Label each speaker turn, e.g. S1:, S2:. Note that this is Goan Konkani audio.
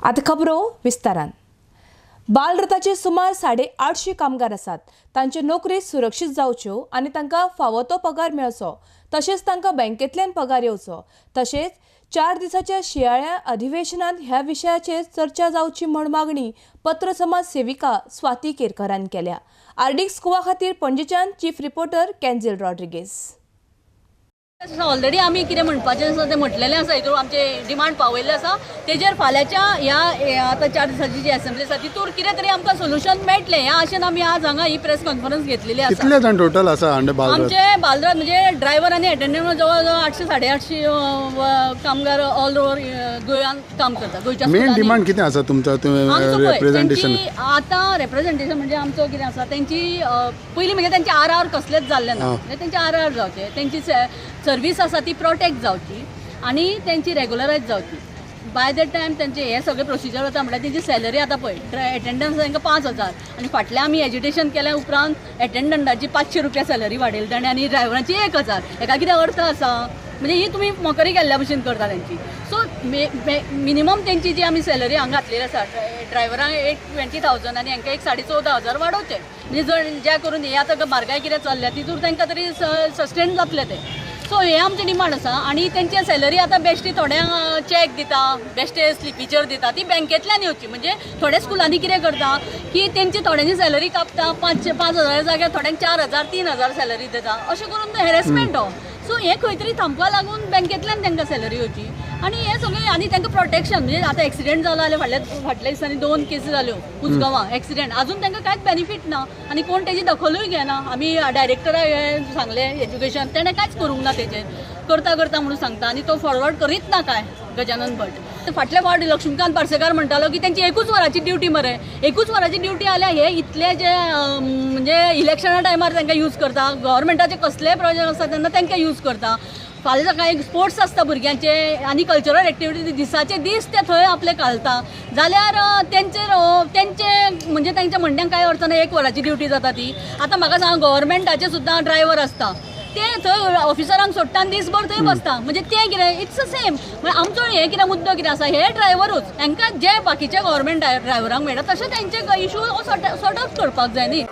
S1: आतां खबरो विस्तारान. बालरथाचे सुमार 850 कामगार आसात. तांच्यो नोकरी सुरक्षीत जावच्यो आनी तांकां फावो तो पगार मेळचो, तशेंच तांकां बँकेंतल्यान पगार येवचो, तशेंच 4 दिसाच्या शिंयाळ्या अधिवेशनांत ह्या विशयाचेर चर्चा जावची म्हण मागणी पत्र समाज सेविका स्वाती केरकरान केल्या. आरडीएक्स गोवा खातीर पणजेच्यान चीफ रिपोर्टर कॅन्झील रॉड्रिगेज.
S2: ऑलरेडी आमी कितें म्हणपाचें आसा तें म्हटलेलें आसा, हितून आमचे डिमांड पावयल्ले आसा. तेजेर फाल्यांच्या ह्या आतां 4 दिसांची जी असेंब्ली आसा तितूर कितें तरी आमकां सोल्युशन मेळटलें ह्या आशेन आमी आज हांगा ही प्रेस कॉन्फरन्स घेतलेली आसा.
S3: कितले जाण टोटल आसा
S2: आमचे बालरथ म्हणजे ड्रायव्हर आनी एटेंडंट जवळ जवळ 800 850 कामगार ऑल ओवर गोंयांत काम करता. गोंयच्या
S3: मेन डिमांड कितें आसा तुमचो रेप्रेझेंटेशन?
S2: आतां रेप्रेझेंटेशन म्हणजे आमचो कितें आसा, तेंची पयलीं म्हणजे तेंचे आर आर कसलेच जाल्ले ना, म्हणजे तेंचे आर आर जावचे, तेंची सर्वीस आसा ती प्रोटेक्ट जावची आनी तेंची रेगुलरायज जावची. बाय that time तेंचे हे सगळे प्रोसिजर वता म्हणल्यार तेंची सॅलरी आतां पळय एटेंडन्स तांकां 5000 आनी फाटल्या आमी एजिटेशन केल्या उपरांत एटेंडंटाची 500 रुपया सॅलरी वाडयली ताणें आनी ड्रायव्हरांची 1000. हेका कितें अर्थ आसा? म्हणजे ही तुमी मोकरी केल्ल्या भशेन करता तेंची. सो मिनिमम तेंची जी आमी सॅलरी हांगा घातलेली आसा ड्रायव्हरांक एक 20,000 आनी हांकां एक 14,500 वाडोवचे, म्हणजे जण ज्या करून हे आतां म्हारगाय कितें चल्ल्या तितूर तांकां तरी सस्टेन जातलें तें. सो हे आमचें डिमांड आसा. आनी तेंची सॅलरी आतां बेश्टी थोड्यांक चॅक दिता, बेश्टे स्लिपीचेर दिता, ती बँकेंतल्यान येवची. म्हणजे थोड्या स्कुलांनी कितें करता की तेंची थोड्यांची सॅलरी कापता, 5,000 जाग्यार थोड्यांक 4,000 3,000 सॅलरी दिता, अशें करून हॅरेसमेंट हो. सो हें खंय तरी थांबपा लागून बँकेंतल्यान तांकां सॅलरी येवची आनी हें सगळें. आनी तांकां प्रोटेक्शन म्हणजे आतां एक्सिडेंट जालो जाल्यार फाटल्या दिसांनी 2 केसी जाल्यो उजगांवां एक्सिडेंट, आजून तांकां कांयच बेनिफीट ना आनी कोण तेजी दखलूय घेना. आमी डायरेक्टराक सांगलें एज्युकेशन, तेणें कांयच करूंक ना, तेजेर करता करता म्हणून सांगता आनी तो फॉरवर्ड करीत ना काय गजानन भट. फाटल्या फावट लक्ष्मीकांत पार्सेकार म्हणटालो की तेंची 1 वराची ड्युटी मरे, 1 वराची ड्युटी आल्या हे इतले जे म्हणजे इलेक्शना टायमार तांकां यूज करता, गव्हर्मेंटाचे कसलेय प्रोजेक्ट आसता तेन्ना तांकां यूज करता. फाल्यां सकाळी स्पोर्ट्स आसता भुरग्यांचे आनी कल्चरल एक्टिविटी दिसाचे दीस ते थंय आपले घालता, जाल्यार तेंचेर तेंचे म्हणजे तेंच्या म्हणण्याक कांय अर्थ ना. 1 वराची ड्युटी जाता ती. आतां म्हाका सांग, गव्हर्मेंटाचे सुद्दां ड्रायव्हर आसता ते थंय ऑफिसरांक सोडटा आनी दीसभर थंय बसता, म्हणजे तें कितें it's a same. म्हणजे आमचो हें कितें मुद्दो कितें आसा, हे ड्रायव्हरूच हांकां जे बाकीचे गव्हर्मेंट ड्रायव्हरांक मेळटा तशें तेंचे इशू सॉर्ट आउट करपाक जाय न्ही.